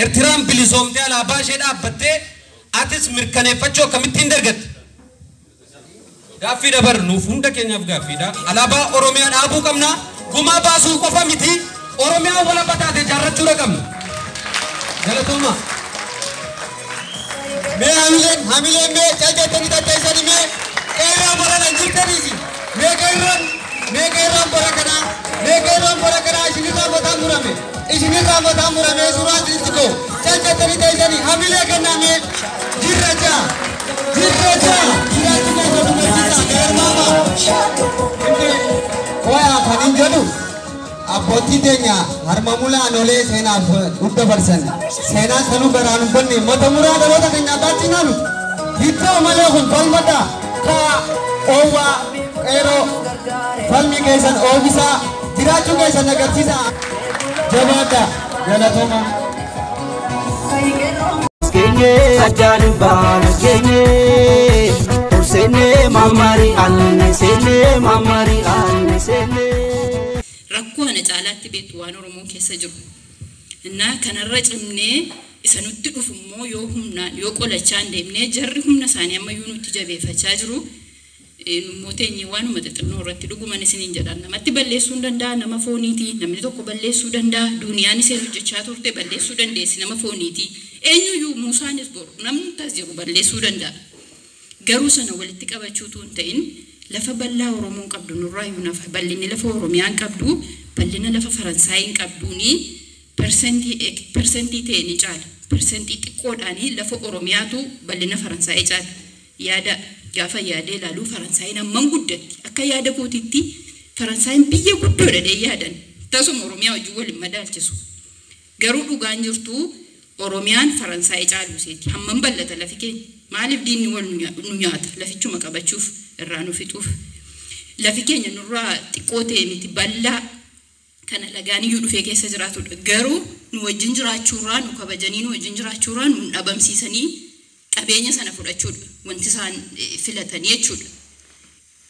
Eertiraan bilisoomtee alaabaa ishee dhaabbattee atis mirkaneeffachuu akkamittiin dargatte? Gaaffii dabar nuuf hunda keenyaaf gaaffiidha. Alaabaa Oromiyaa dhaabuu qabna. Gumaa baasuu qofa miti. Oromiyaa walaba taate ijaarrachuu qabna. Galatooma. Mee hamileen hamileen mee caljettanii tatteessanii mee qeerroo barana jirtaniisi. Mee qeerroon mee qeerroon bara kanaa mee qeerroon bara kanaa isinirraa mataa murame isinirraa mataa murame suuraan isinitti caljettanii teessanii hamilee kennaa mee jirra jaa jirra jaa jiraachuu keessa dubartiisa garmaama. Qoyaa kan hin jedhu abbootiin teenya harma mulaan olee seenaaf dugda barsan seenaa sanuu garaan hin banne mata muraa dhaloota keenya abbaatiin nuti hittoo malee kun falmadha kaa oowwaa qeeroo falmi keessan oomisaa jiraachuu keessan agarsiisa jabaadha galatooma. Addaan baanus geenye turseenee maamari aanne seenee maamari aanne seenee. Rakkoo ana caalaatti beektu waan Oromoon keessa jiru. Innaa kanarra cimnee isa nutti dhufu immoo yoo humnaan yoo qolachaa hin deemnee jarri humna isaanii ammayyuu nutti jabeeffachaa jiru. Immoo teenyee waanuma xixinnoo irratti dhuguman isiniin jedhan namatti balleessuu hin danda'a nama fooniiti namni tokko balleessuu danda'a duniyaan isheen hojjechaa turte balleessuu dandeessi nama fooniiti eenyuyyuu Muusaanis boru namni tas jiru balleessuu danda'a. Garuu sana walitti qabachuutu hin ta'in lafa bal'aa Oromoon qabdu nurraa iyyuu nafa bal'inni lafa Oromiyaan qabdu bal'ina lafa Faransaayiin qabduuni persentii ta'e ni caala. Persentii xiqqoodhaanii lafa Oromiyaatu bal'ina Faransaayii caala. Yaada gaafa yaadee ilaaluu Faransaayiin amman guddatti akka yaada kootiitti Faransaayiin biyya guddoodha dee yaadan tasuma Oromiyaa wajjin waliin madaalchisu. Garuu dhugaan jirtu Oromiyaan Faransaayii caalu iseeti hammam bal'ata lafi keenya maaliif diinni wal nu nyaata lafichuma qabachuuf irraa nu fixuuf lafi keenya nurraa xiqqoo ta'e miti bal'aa kana lagaan iyyuu dhufee keessa jiraatudha. Garuu nu wajjin jiraachuurraa nu kabajanii nu wajjin jiraachuurraa nu dhabamsiisanii qabeenya sana fudhachuudha wanti isaan filatanii jechuudha.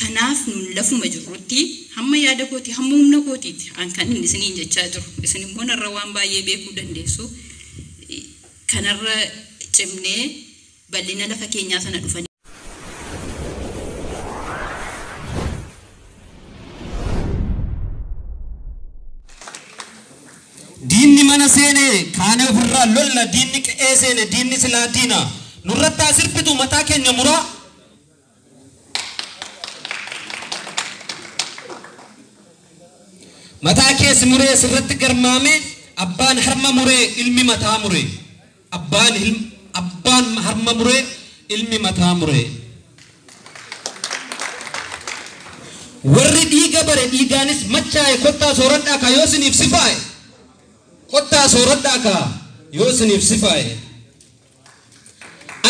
Kanaaf nun lafuma jirrutti hamma yaada kooti hamma humna kootiiti an kan inni isiniin jechaa jiru isin immoo narra waan baay'ee beekuu dandeessu kanarra cimnee bal'ina lafa keenyaa sana dhufanii. Diinni mana seene kaanee ofirraa lolla diinni qe'ee seene diinni silaa diina nurratti haa sirbitu mataa keenya muraa. Mataa keessa muree sirratti garmaame abbaan harma muree ilmi mataa muree abbaan harma muree ilmi mataa muree. Warri dhiiga bare dhiigaanis machaa'e kottaa sooradhaa kaa yoo isiniif sifaa'e. Kottaa sooradhaa kaa yoo isiniif sifaa'e.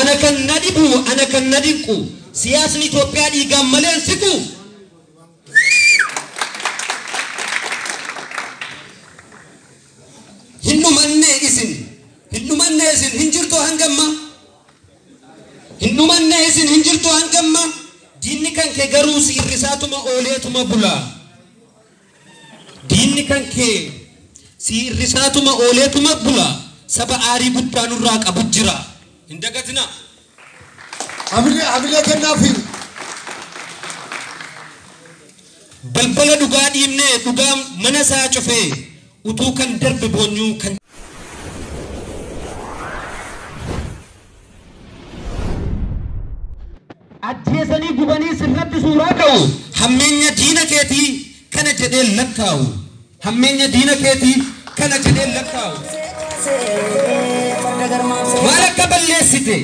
Ana kan na dhibu ana kan na dinqu siyaasni Itoophiyaa dhiigaan malee hin siqu. Hin dhumannee isin hin dhumannee isin hin jirtu hangamma. Hin dhumannee isin hin jirtu hangamma. Diinni kan kee garuu si irrisaatuma ooleetuma bula. Diinni kan kee si irrisaatuma ooleetuma bula. Saba aarii guddaa nurraa qabu jira. Hin dagatinaa. Hamilee hamilee kennaafi. Balbala dhugaa dhiibnee dhugaa mana isaa cufee utuu kan darbe boonyuu kan. Ajjeesanii gubanii sirratti suuraa ka'u hammeenya diina keetii kana jedhee lakkaa'u. Hammeenya diina keetii kana jedhee lakkaa'u. Maal akka balleessite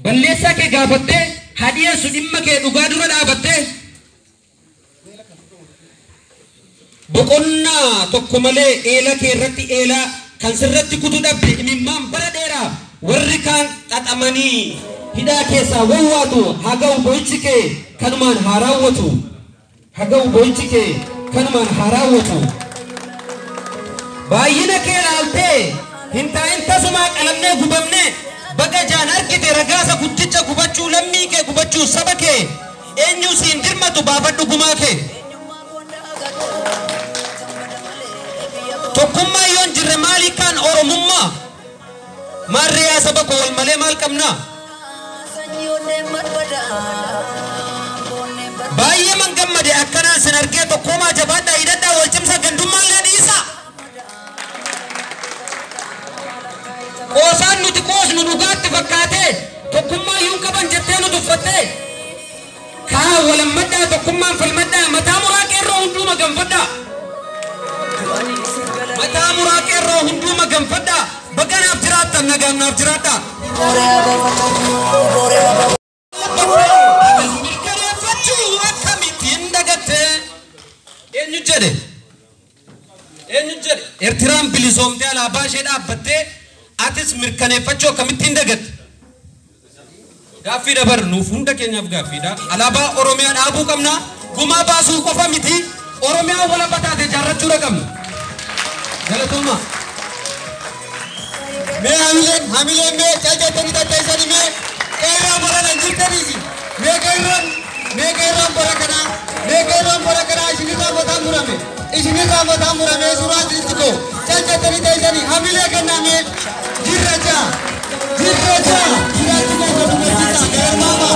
balleessaa kee gaafattee hadhiyeessu dhimma kee dhugaa dura dhaabattee boqonnaa tokko malee eela kee irratti eelaa kan sirratti kutu dhabde imimmaan bara dheeraa warri kaan xaxamanii hidhaa keessaa wawwaatu haa ga'u boo'ichi kee kanumaan haa raawwatu. Haa ga'u boo'ichi kee kanumaan haa raawwatu. Baay'ina kee ilaaltee hin taa'in tasumaa qalamnee gubamnee baga jaan argite ragaasa guddicha gubachuu lammii kee gubachuu saba kee eenyu siin dirmatu baafadhu gumaa kee. Tokkummaa yoo hin jirre maalii kaan Oromummaa? Maarree yaa saba koo wal malee maal qabna? Baay'ee man gammade akkanaan sin argee tokkoomaa jabaadhaa hidhadhaa wal cimsa gandummaallee dhiisa. Qoosaan nuti qoosnu dhugaatti fakkaatee tokkummaa iyyuu qaban jettee nu tuffattee kaa walammadhaa tokkummaan falmadhaa mataa muraa qeerroo hunduu maganfadhaa. Mataa muraa qeerroo hunduu maganfadhaa bakka naaf jiraattan nagaan naaf jiraadhaa. Mirkaneeffachuu akkamittiin dagatte eenyu jedhe eenyu jedhe Eertiraan bilisoomtee alaabaa ishee dhaabbattee atis mirkaneeffachuu akkamittiin dagatte. Gaaffii dabar nuuf hunda keenyaaf gaaffiidha. Alaabaa Oromiyaa dhaabuu qabna. Gumaa baasuu qofa miti. Oromiyaa walaba taate ijaarrachuu qabna. Galatooma. Mee hamileen hamileen mee caljettanii tattaisanii mee qeerroon bara jirtaniisi. Mee qeerroon mee qeerroon bara kanaa mee qeerroon bara kanaa isinirraa mataan murame isinirraa mataan murame suuraan isinitti koo caljettanii tattaisanii hamilee kennaa mee jirra jaa jirra jaa jiraachuu keessa dubartiisa garmaama.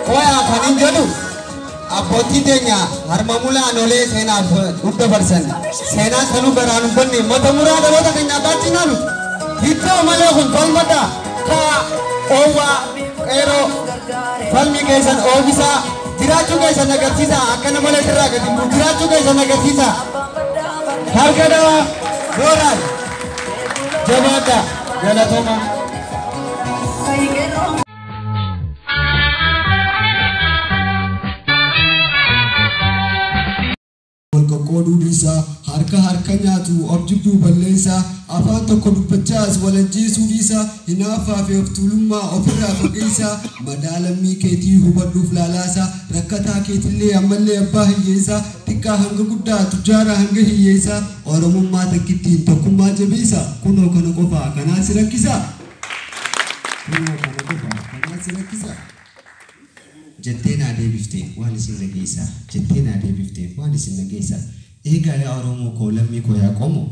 Qoyaa kan hin jedhu abbootii teenya harma mulaan olee seenaaf dugda barsan seenaa sanuu garaan hin banne mata muraa dhaloota keenya abbaatiin nuti hittoo malee kun falmadha kaa oowwaa qeeroo falmi keessan oomisaa jiraachuu keessan agarsiisa akkana malee sirraa gadi hin bu'u jiraachuu keessan agarsiisa harka dhawaa booraan jabaadha galatooma. Qooduu dhiisaa harka harka nyaatu of jibbuu balleessaa afaan tokko dubbachaas walajjeesuu dhiisaa hinaaffaa fi of tuulummaa ofirraa fageessaa madaalammii keetii hubadhuuf laalaasaa rakkataa keetillee ammallee abbaa hiyyeessaa xiqqaa hanga guddaa tujjaaraa hanga hiyyeessaa oromummaa takkittiin tokkummaa jabeessaa kunoo kana qofaa kanaa si rakkisaa kunoo kana qofaa kanaa si rakkisaa. Jettee naa deebiftee waan isin dhageessaa jettee naa deebiftee waan isin dhageessaa eegaa yaa Oromoo koo lammii koo yaa qomoo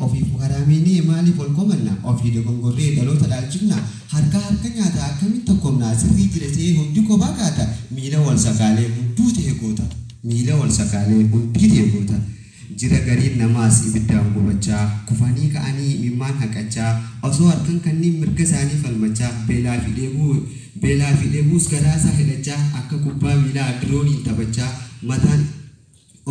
ofiif garaameenii maaliif ol komanna ofii dogongorree dhaloota dhaalchifna harka harka nyaata akkamiin tokkomna sirrii jira ta'ee hundi kophaa kaata miila wal sakaalee hunduu ta'e goota miila wal sakaalee hundii ta'e goota. Jira gariin namaas ibiddaan gubachaa kufanii ka'anii imimmaan haqachaa osoo harkan kanneen mirga isaanii falmachaa beelaa fi dheebuus garaasaa hidhachaa akka kubbaa miilaa dirooniin taphachaa mataan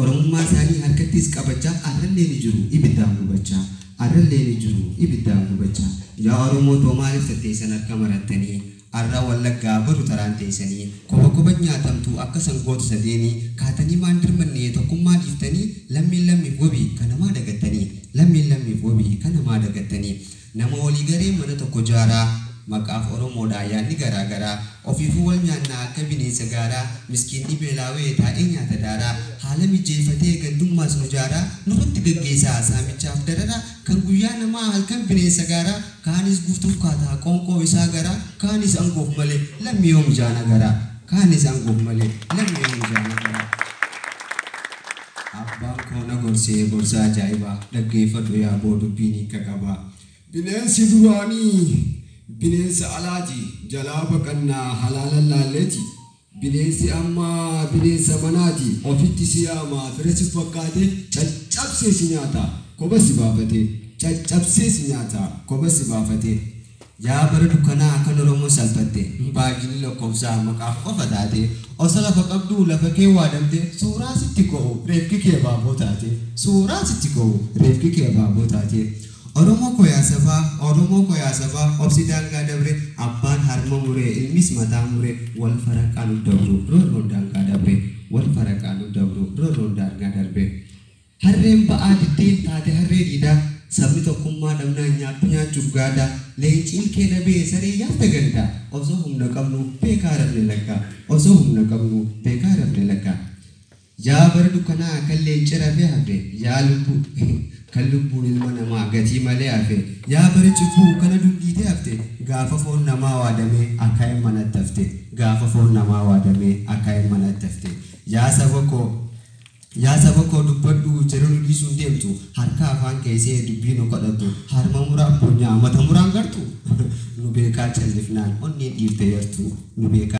oromummaa isaanii harkattis qabachaa arrallee ni jiru ibiddaan gubachaa arrallee ni jiru ibiddaan gubachaa yaa Oromoo too maaliif tatteessan harka marattanii arra wallaggaa baru taraan teessanii koba koba nyaatamtu akka sangoota sadeenii kaatanii maan dirmannee tokkummaa dhiiftanii lammiin lammiif wabii kanamaa dagattanii lammiin lammiif wabii kanamaa dagattanii nama walii garee mana tokko jaaraa maqaaf Oromoodhaa yaadni garaa garaa ofiifuu wal nyaannaa akka bineensa gaaraa miskiinni beelaawee taa'ee nyaata daaraa haala mijeeffatee gandummaas nu jaaraa nurratti gaggeessaa saamichaaf dararaa kan guyyaa namaa halkan bineensa gaaraa kaanis guutuuf kaataa qoonqoo isaa garaa kaanis angoof malee lammii yoom jaana garaa kaanis angoof malee lammii yoom jaana garaa. Abbaan koo na gorsee gorsa ajaa'ibaa dhaggeeffadhu yaa boo dubbiin hiika qabaa. Bineensi duraanii bineensa alaati jalaa baqannaa halaalan laalleeti. Bineensi ammaa bineensa manaati ofitti si yaamaa fira si fakkaate caccabsee si nyaata koba si baafate caccabsee si nyaata koba si baafate. Yaa bara dukkanaa kan Oromoo salphatte baay'inni lakkoofsaa maqaaf qofa taate osoo lafa qabduu lafa kee waadamte suuraa sitti ko'u reefki kee baaboo taate suuraa sitti ko'u reefki kee baaboo taate. Oromoo koo yaa sabaa Oromoo koo yaa sabaa obsi daangaa dabre abbaan harma muree ilmis mataa muree wal faraqaan dabru roorroon daangaa dabre wal faraqaan dabru roorroon daangaa darbe. Harreen ba'aa diddeen taate harree diidaa sabni tokkummaa dhabnaan nyaattu nyaachuuf gaada leenciin kee dhabee saree yaafta ganda osoo humna qabnu beekaa rafne lakka osoo humna qabnu beekaa rafne lakka. Yaa bara dukkanaa kan leenci rafee hafe yaa lubbuu kan lubbuun ilma namaa gatii malee hafe yaa bara cubbuu kana dundhiitee hafte gaafa foon namaa waadamee akaa'in manatti hafte gaafa foon namaa waadamee akaa'in manatti hafte yaa saba koo Yaa saba koo dubbadhu jedhu nu dhiisuun deemtu harka afaan keessee dubbii nu kadhattu harma muraan boonyaa mata muraan gartu nu beekaa callifnaan onneen dhiifte yartu nu beekaa.